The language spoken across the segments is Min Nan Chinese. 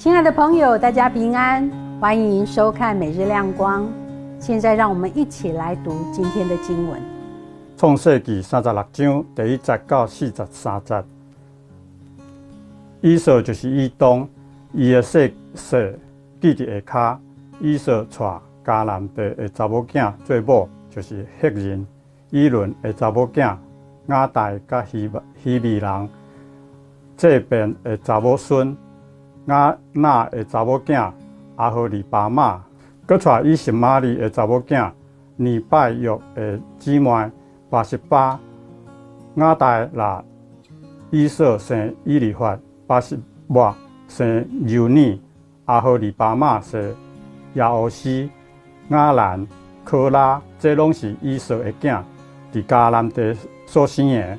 親愛的朋友，大家平安，歡迎收看《每日亮光》。現在讓我們一起來讀今天的經文。創世記36章第1節到43節，以掃就是以東，伊的姓氏記佇下跤。以掃娶迦南地的查某囝做某，就是赫人以倫的查某囝亞大佮希未人這便的查某孫亞拿的查某囝阿荷利巴瑪，閣娶以實瑪利的查某囝尼拜約的姊妹巴實巴。亞大抐以掃生以利法，巴實抹生柔耳，阿荷利巴瑪生耶烏斯、雅蘭、柯拉，這攏是以掃的囝，佇迦南地所生的。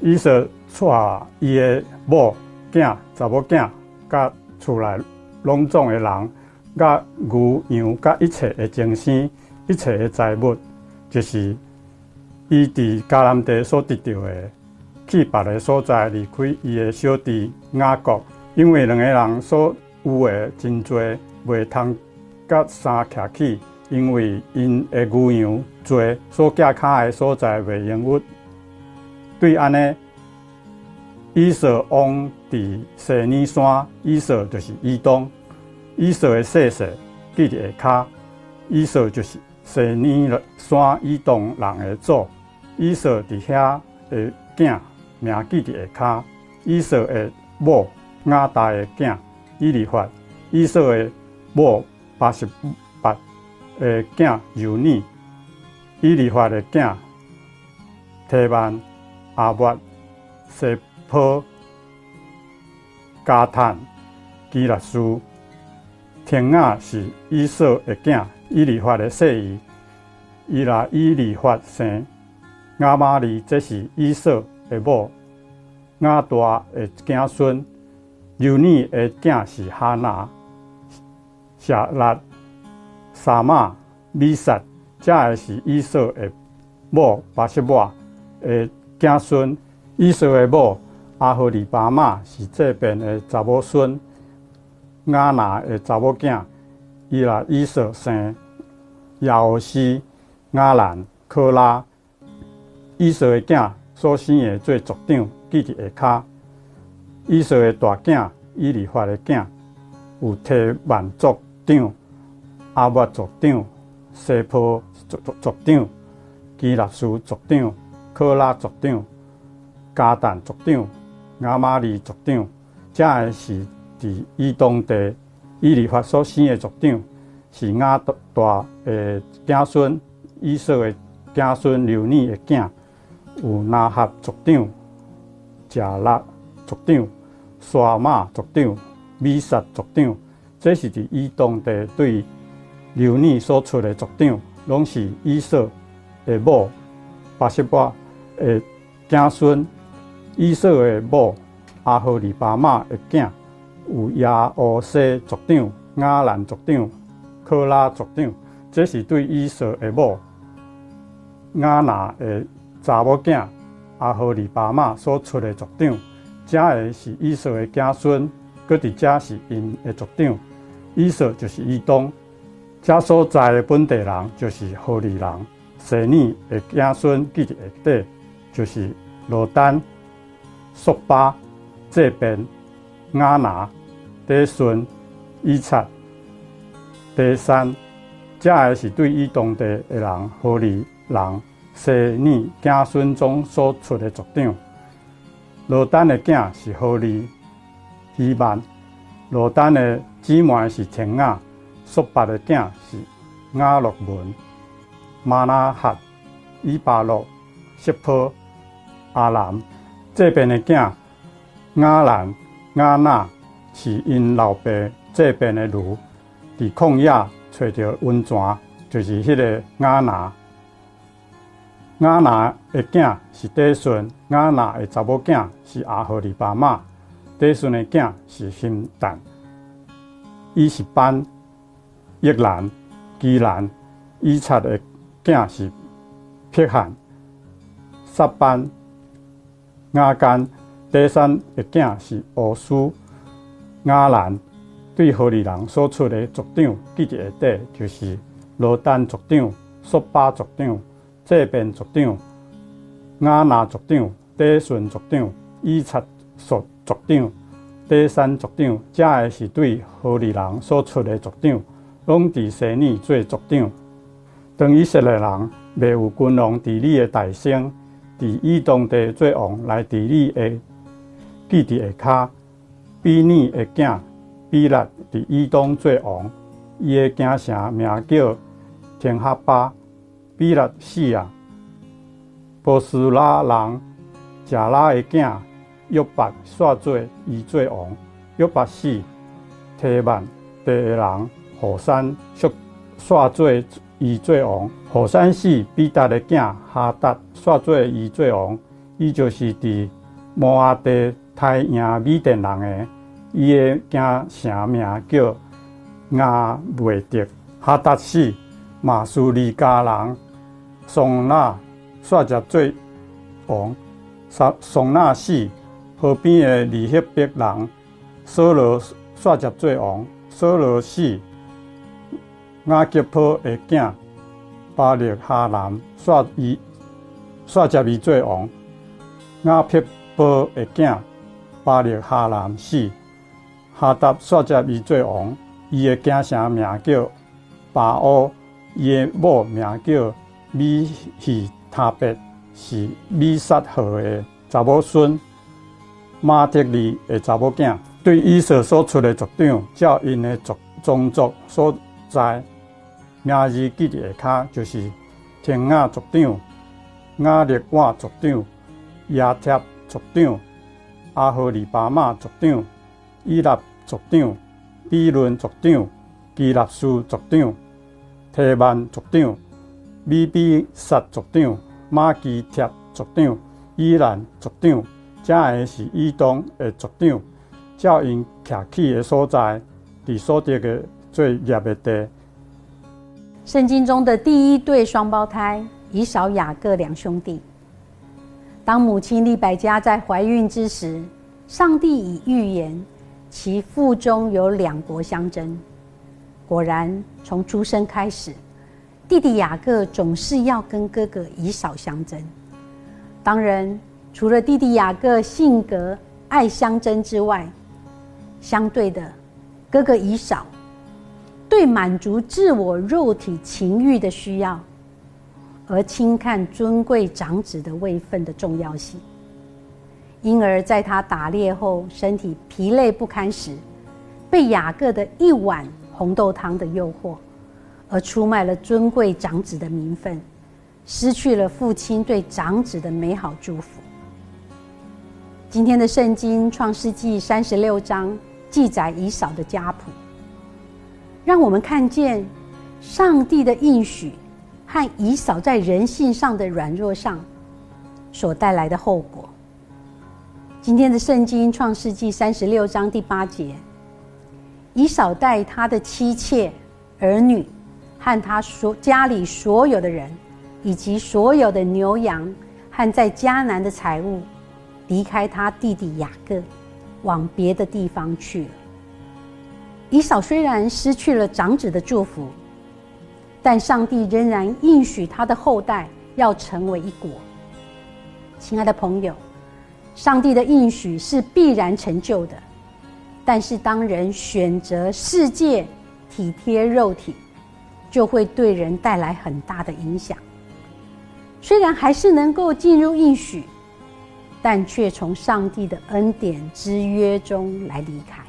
以掃娶伊的某囝、查某囝，佮厝內攏總的人，佮牛羊，佮一切的精牲，一切的財物，就是伊佇迦南地所得著的，去別个所在，離開伊的小弟雅各，因為兩个人所有的真濟，袂通佮衫徛起，因為𪜶的牛羊濟，所寄跤的所在袂容得。對按呢，以掃王佇西珥山，以掃就是以東，以掃的姓氏記佇下跤，以掃就是西珥山以東人的祖，以掃佇遐的囝名記佇下跤，以掃的某亞大的囝以利法，以掃的某巴實抹的囝柔耳，以利法的囝提曼、阿抹、西波、迦坦、基納斯。亭雅是以掃的囝，以利法的細姨。伊抐以利法生亞瑪利，這是以掃的某亞大的子孫。柔耳的囝是哈拿、謝辣、沙瑪、米薩，這个是以掃的某巴實抹的子孫。以掃的某阿荷利巴瑪是這便的查某孫亞拿的查某囝。伊抐以掃生耶烏斯、雅蘭、柯拉。以掃的囝所生的做族長，記佇下跤。以掃的大囝以利法的囝有提曼族長、阿抹族長、西波族長、基納斯族長、柯拉族長、迦坦族長、亞瑪利族長。這个是佇以東地以利法所生的族長，是亞大的子孫以掃的子孫柔耳的囝，有拿合族長、謝辣族長、沙瑪族長、米薩族長。這是佇以東地對柔耳所出的族長，攏是以掃的某巴實抹的子孫。以掃的某阿荷利巴瑪的囝有耶烏西族長、雅蘭族長、柯拉族長。這是對以掃的某亞拿的查某囝阿荷利巴瑪所出的族長。這个是以掃的子孫，閣佇遮是𪜶的族長。以掃就是以東，這所在的本地人就是何利人。西珥的子孫記佇下底，就是羅丹、索巴、這便、亞拿、底順、以察、低珊。這个是對以東地的人何利人西珥子孫中所出的族長。羅丹的囝是何利、希曼。羅丹的姊妹是亭雅，索拔的囝是亞洛文、瑪拿哈、以巴洛、色波、亞蘭。這便的囝亞蘭、亞拿是𪜶老爸這便的女，佇曠野揣著溫泉，就是彼个亞拿。亞拿的囝是底順，亞拿的查某囝是阿荷利巴瑪。底順的囝是欣但、以實班、益蘭、基蘭。以察的囝是癖罕、撒班、雅干。底珊的囝是烏斯、亞蘭。對何利人所出的族長記佇下底，就是羅丹族長、索巴族長、這便族長、亞拿族長、底順族長、以撒族族長、底閃族長，這个是對何利人所出的族長，攏佇西珥做族長。當以色列人未有君王治理的大生，佇以東地做王來治理的，記佇下跤，比擬的囝比辣佇以東做王，伊的京城名叫亭哈巴。比辣死啊，波斯拉人迦拉的囝約拔煞做伊做王。約拔死，提幔地的人戶珊煞做伊做王。戶珊死，比達的囝哈達煞做伊做王。伊就是佇摩押地刣贏米甸人的。伊的京城名叫亞未得。哈達死，瑪斯利迦人桑拿煞接做王。桑拿死，河邊的利赫伯人掃羅煞接做王。掃羅死，亞吉波的囝巴力哈南煞接伊做王。亞吉波的囝巴力哈南死，哈達煞接伊做王。伊的京城名叫巴烏，伊的某名叫米希他伯，是米撒赫的查某孫，瑪特利的查某囝。對以掃所出的族長，照𪜶的族宗族所在，名字記佇下跤，就是亭雅族長、亞力瓦族長、亞帖族長、阿荷利巴瑪族長、以臘族長、比倫族長、基納斯族長、提曼族長、米比薩族長、瑪基帖族長、以蘭族長，這个是以東的族長，照𪜶徛起的所在，佇所得的做業的地。聖經中的第一對雙胞胎以掃雅各兩兄弟，當母親利百加在懷孕之時，上帝已預言其腹中有兩國相爭。果然，從出生開始，弟弟雅各總是要跟哥哥以掃相爭。當然，除了弟弟雅各性格愛相爭之外，相對的，哥哥以掃對滿足自我肉體情慾的需要，而輕看尊貴長子的位分的重要性。因而，在他打獵後身體疲累不堪時，被雅各的一碗紅豆湯的誘惑，而出賣了尊貴長子的名分，失去了父親對長子的美好祝福。今天的聖經創世紀36章記載以掃的家譜，讓我們看見上帝的應許和以掃在人性上的軟弱上所帶來的後果。今天的聖經創世紀36章第8節，以掃帶他的妻妾、兒女和他所家裡所有的人，以及所有的牛羊和在迦南的財物，離開他弟弟雅各，往別的地方去了。以掃雖然失去了長子的祝福，但上帝仍然應許他的後代要成為一國。親愛的朋友，上帝的應許是必然成就的，但是當人選擇世界、體貼肉體，就會對人帶來很大的影響。雖然還是能夠進入應許，但卻從上帝的恩典之約中來離開。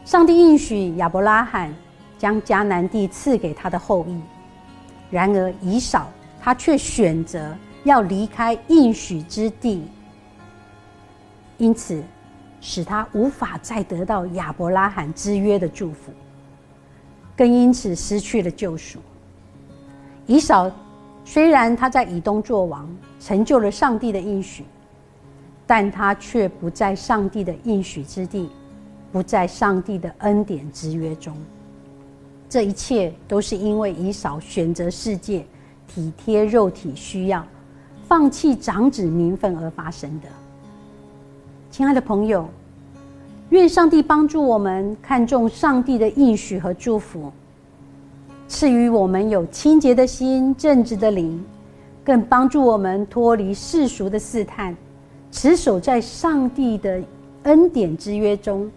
上帝應許亞伯拉罕將迦南地賜給他的後裔，然而以掃他卻選擇要離開應許之地，因此使他無法再得到亞伯拉罕之約的祝福，更因此失去了救贖。以掃雖然他在以東作王，成就了上帝的應許，但他卻不在上帝的應許之地，不在上帝的恩典之約中。這一切都是因為以掃選擇世界，體貼肉體需要，放棄長子名分而發生的。親愛的朋友，願上帝幫助我們看重上帝的應許和祝福，賜予我們有清潔的心、正直的靈，更幫助我們脫離世俗的試探，持守在上帝的恩典之約中，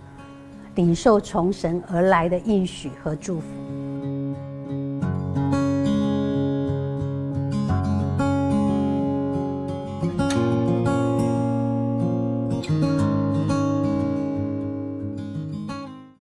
領受從神而來的應許和祝福。